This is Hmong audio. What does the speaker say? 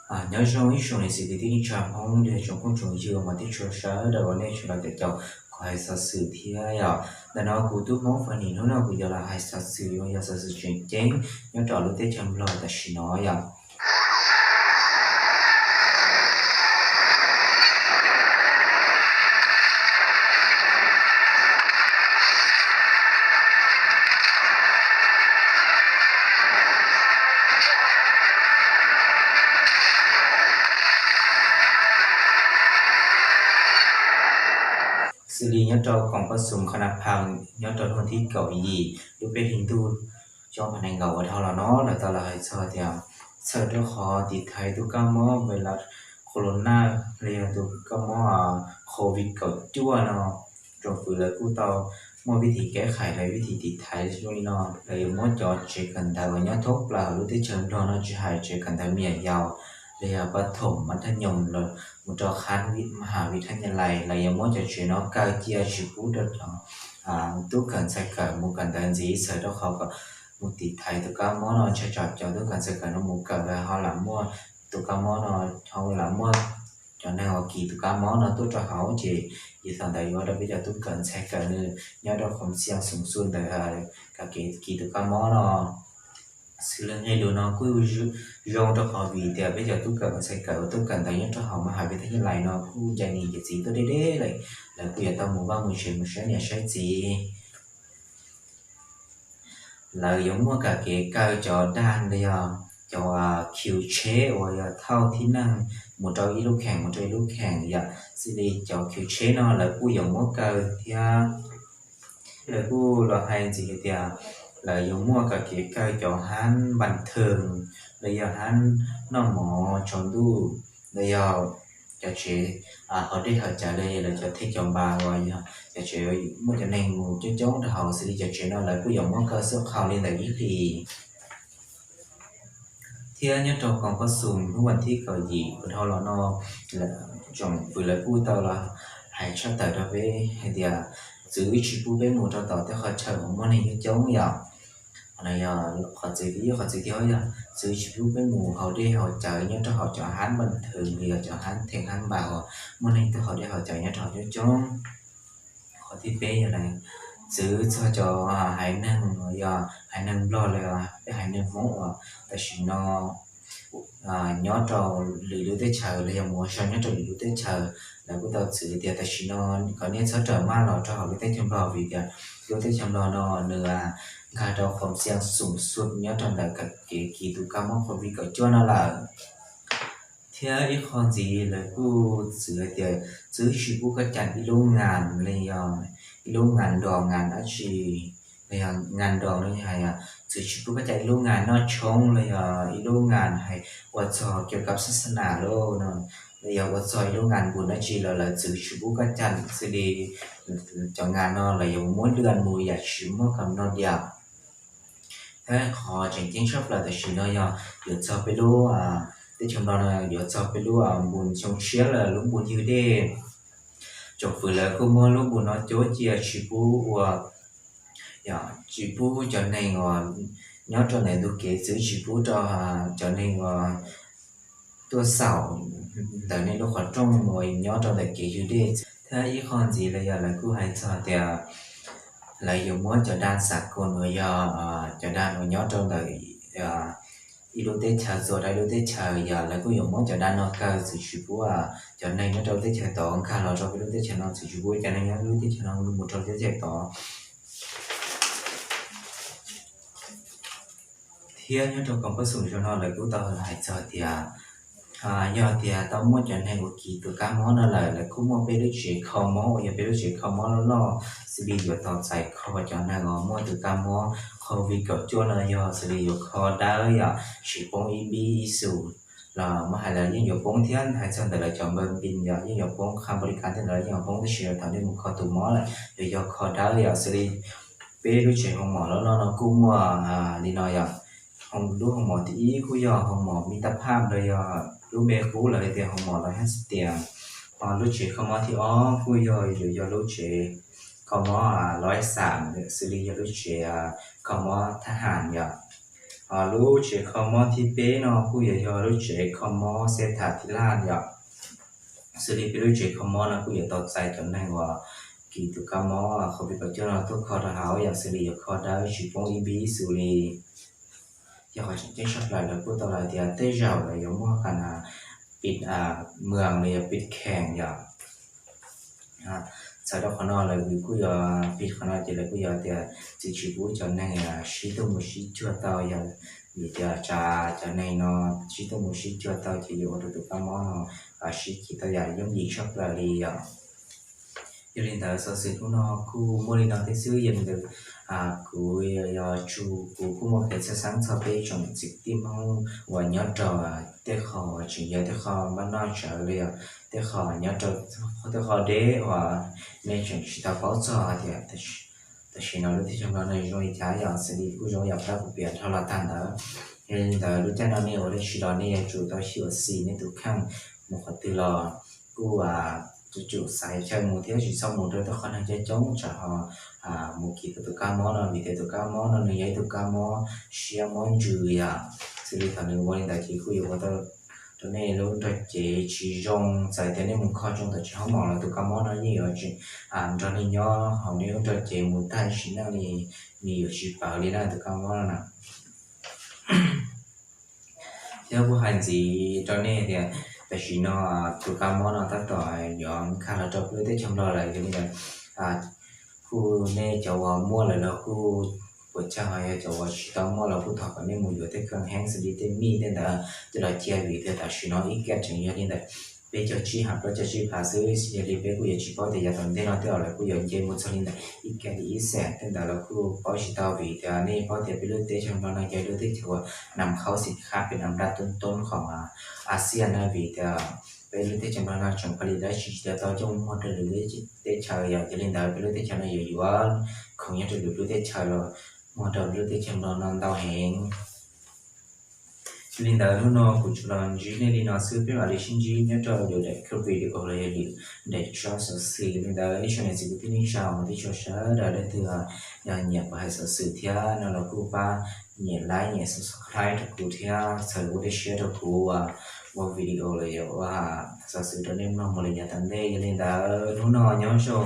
Nyob zoo ib tsoom niam txiv kwv tij neej tsa Hmoob, tsoom phooj tsoom ywg uas tij tshua sawv daws, nej tsuas los caum kuv hais xov xwm thiab yom. Ntawm no kuv tub Hmoob Fas Nim hnub no kuv yuav los hais xov xwm uas yog xov xwm tseem ceeb nyob rau lub teb chaws Nplog tam sim no yom. Xws li nyob rau koom pab xum Kha Na Phas nyob rau hnub tim kaum yim lub peb hlis ntuj xyoo ob phav nees nkaum uas dhau los no, lawv tau los hais txog tias txhawm rau qhov tiv thaiv tus kab mob virus corona los yog tus kab mob COVID kaum cuaj no, tsoom fwv lawv kuj tau muaj vib thim kev qhais los vib thim tiv thaiv zoo li no. Lawv yuav muab cov tsev kawm ntawv uas nyob thoob plaws hauv lub teb chaws Nplog no, tsis hais tsev kawm ntawv me nyuam yaus los yog pas thoom mas thaj nyoos los mus rau qhab ma has vib thab nyaj lais, lawv yuav muab cov tsev no kaw cia tsis pub rau cov tub kawm ntxhais kawm mus kawm ntawv ntxiv, txhawm rau qhov kom mus tiv thaiv tus kab mob no, ntshai tsam cov tub kawm ntxhais kawm no mus kawm lawv ho lam muaj tus kab mob no, ho lam muaj cov neeg uas kis tus kab mob no tuaj rau hauv ces yog thaum ntawd yuav ua rau peb cov tub kawm ntxhais kawm nws nyob rau khoom xiam xoom xuj ntawd kam kev kis tus kab mob no. Xws li nqe lus no kuj zoo rau qhov vim tias peb cov tub kawm ntxhais kawm uas tuaj kawm ntawv nyob rau hauv ma has vib thab nyaj lais no kuj ncaim niam ncaim txiv tuaj deb deb lawm, lawv kuj yuav tau mus vaj mus tsev mus saib niam saib txiv. Lawv yuav muaj kam kev kaw cov dag los yog cov khiv tsheb uas yog thauj tib neeg mus rau ib lub kheem mus rau ib lub kheem yom. Xws li cov khiv tsheb no lawv kuj yuav muab kaw thiab. Lawv kuj los hais ntxiv hais tias lawv yuav muaj kam kev kaw cov hab npas thwm los yog hab noj mov tsaus ntuj los yog cov tsev haus dej haus cawv los yog lawv cov thej cov npas uas yog cov tsev muaj cov neeg mus coob coob rau hauv, xws li cov tsev no lawv kuj yuav muab kaw xub qhaus li ntawm ib hlis. Thiab nyob rau koom pab xum hnub vas thib kaum yim uas dhau los no, tsoom fwv lawv kuj tau los hais tshaj tawm rau peb hais tias txwv tsis pub peb mus rau tom tej qhov chaw uas muaj neeg coob coob yom. Qhov no yog qhov txwv thib ib. Qhov txwv thib ob yog txwv tsis pub peb mus haus dej haus cawv nyob rau hauv cov hab npas thwm los yog cov hab theem hab npas uas muaj neeg tuaj haus dej haus cawv nyob rau hauv coob coob. Qhov thib peb yog txwv txog cov haiv neeg uas yog haiv neeg Nplog los yog peb haiv neeg Hmoob uas tam sim no nyob rau lwm lub teb chaws los yog mus ua zog nyob rau lwm lub teb chaws, lawv kuj tau txwv tias tam sim no kom nej txhob rawm maj los rau hauv lub teb chaws Nplog vim tias lub teb chaws Nplog no nws nkag rau khoom xiam xoom xuj nyob rau ntawm kev kis tus kab mob COVID kaum cuaj no lawm. Thiab ib qho ntxiv lawv kuj txwv hais tias txwv tsis pub koj cam ib lub ngas los yog ib lub ngas nros ngas dab tsi los yog ngas nros no hais tias txwv tsis pub koj cam ib lub ngas noj tshoob los yog ib lub ngas hais ua txog kiav kab xab xas nas los no, los yog ua txog ib lub ngas npus dab tsi los lawv txwv tsis pub koj cam xws li cov ngas no lawv yuav muab dua mus yam tsis muaj kam no diam. Thiab qhov tseem ceeb tshaj plaws tam sim no yog yuav txog peb lub teb chaws Nplog no yuav txog peb lub npus xyoo tshiab lawm, lub npus ywg dej. Tsoom fwv lawv kuj muab lub npus no cuab cia tsis pub ua, tsis pub cov neeg uas nyob rau ntawm ntug kev, txwv tsis pub rau cov neeg uas tuaj xaum ntawm nej lub qhov rooj uas nyob rau ntawm kev ywg dej. Thiab ib qho ntxiv los yog lawv kuj hais txog tias lawv yuav muab cov dab xav koos uas yog cov dab uas nyob rau ntawm ib lub teb chaws txuas rau ib lub teb chaws, yog lawv kuj yuav muab cov dab no kaw, txwv tsis pub cov neeg nyob rau lub teb chaws tod nkag los rau peb lub teb chaws no, txwv tsis pub cov neeg nyob lub teb chaws no mus rau lub teb chaws tod. Thiab nyob rau koom pab xum zaum no lawv kuj tau hais txog tias yog tias tau muaj cov neeg uas kis tus kab mob no lawm, lawv kuj muaj peb lub tsev kho mob uas yog peb lub tsev kho mob loj loj, xws li yuav tos txais kho cov neeg uas muaj tus kab mob COVID kaum cuaj no, yog xws li yuav kho dawb yom, tsis poob ib npib ib xus los muab hais los yeej yuav poob thiab. Hais txog ntawm lawv cov npawb npis yom yeej yuav poob, qha npaus li kav tej ntawd yeej yuav poob, tab sis thaum nej mus kho tus mob lawm yuav yog kho dawb yom. Xws li peb lub tsev hoo mom loj loj no kuj muaj li no yom. Lub hoo mom thib ib kuj yog hoo mom Mib Tab Phaj los yog lub npe qub lawv tias hoo mom Los Hab Xis Tias. Ho lub tsev kho mob thib ob kuj yog yuav yog lub tsev kho mob Los Ib Xam, xws li yog lub tsev kho mob Thab Ham yom. Lub tsev kho mob thib peb no kuj yuav yog lub tsev kho mob xeb tham thib laj yom. Xws li peb lub tsev kho mob no kuj yuav tau txais cov neeg uas kis tus kab mob COVID kaum cuaj no tuaj kho rau hauv yom, xws li yuav kho dawb tsis poob ib npib xws li. Yog qhov tseem ceeb tshaj plaws lawv kuj tau hais tias tej zaum lawv yuav muaj qhov pij mws los yog pij khees yom. Txhawm rau qhov no lawv kuj yuav pij qhov no ces lawv kuj yuav tias tsis tsis pub cov neeg sib tuaj mus sib cuag tau yom, vim tias tsam cov neeg no sib tuaj mus sib cuag tau ces yuav ua rau tus kab mob no sib kis tau yam yooj yim tshaj plaws li yom. Yog li ntawd xov xwm hnub no kuj muaj li no thiab xwb. Yog li ntawd kuv yog Tsu, kuv kuj muaj kev txhawj xeeb txog peb tsoom txiv tij Hmoob uas nyob rau tej qho uas tseem yog tej qho npaj noj tsawv li os, tej qho nyob rau tej qho deb uas nej tseem tsis tau paub txog tias tam sim no lub teb chaws no nws zoo li cas yom. Xws li kuj zoo yam pab kuv piav dhau los tag ntawd. Yog li ntawd lub caij no nej ua dab tsi los nej yuav tsum tau xyuam xim nej tus kheej, mus qhov twg los kuj tsum xaiv chaw mus thiab tsis txhob mus rau tej qhov neeg coob coob tsam ho mus kis tau tus kab mob no, vim tias tus kab mob no nws yog ib tug kab mob siab mob ntsws yom. Xws li thaum nws ua li ntawd ces kuj yuav ua rau nej lub nrog cev tsis zoo. Txawm tias nej mus kho zoo tam tsis hob mos los tus kab mob no yeej yuav nrog nej nyob hauv nej lub nrog cev mus tag sim neej li, nws yuav tsis pawv li na tus kab mob no na. Thiab kuj hais ntxiv rau nej tias tam sim no tus kab mob no tab tom yuav nkag los rau peb lub teb chaws Nplog lawm. Yog li ntawd kuj nej cov uas muaj lawm los kuj puas chawj, ho yog cov uas tsis tau muaj los kuj thov kom nej mus yuav tej kheej heev xws li tej mij tej ntawd coj los cia, vim tias tam sim no ib ke tseem yog li ntawd peb caug tsib ha plaub caug tsib phav xwb. Yog li peb kuj yuav tsis paub tias yav tom ntej no tej zaum lawv kuj yuav nce mus txog li ntawd ib ke li ib xees tej ntawd los kuj paub tsis tau, vim tias nej paub tias peb lub teb chaws Nplog no yog lub teb chaws uas nam khaub xim khab pem nam nraj toob toob qhov Asia na, vim tias peb lub teb chaws Nplog no tseem pha li dab tsi tsis tau coj mus muag rau lwm lub teb chaws yom. Yog li ntawd peb lub teb chaws no yuav yuav khoom nyob rau lwm lub teb chaws los muag rau lub teb chaws Nplog no ntau heev. Yog li ntawd hnub no kuv tsuas los ntsib nej li no xwb, peb mam li sib ntsib nyob rau lwm daim clip video los yog lwm daim tsab xov xwm. Yog li ntawd ib tsoom niam txiv kwv tij neej tsa uas tib tsoom sawv daws leej twg yog nyiam kuv hais xov xwm thiab no los kuj pab nyem like nyem subscribe rau kuv thiab txhawm ua dej siab rau kuv ua video los yog ua xov xwm rau nej mloog mus li yav tom ntej. Yog li ntawd hnub no nyob zoo.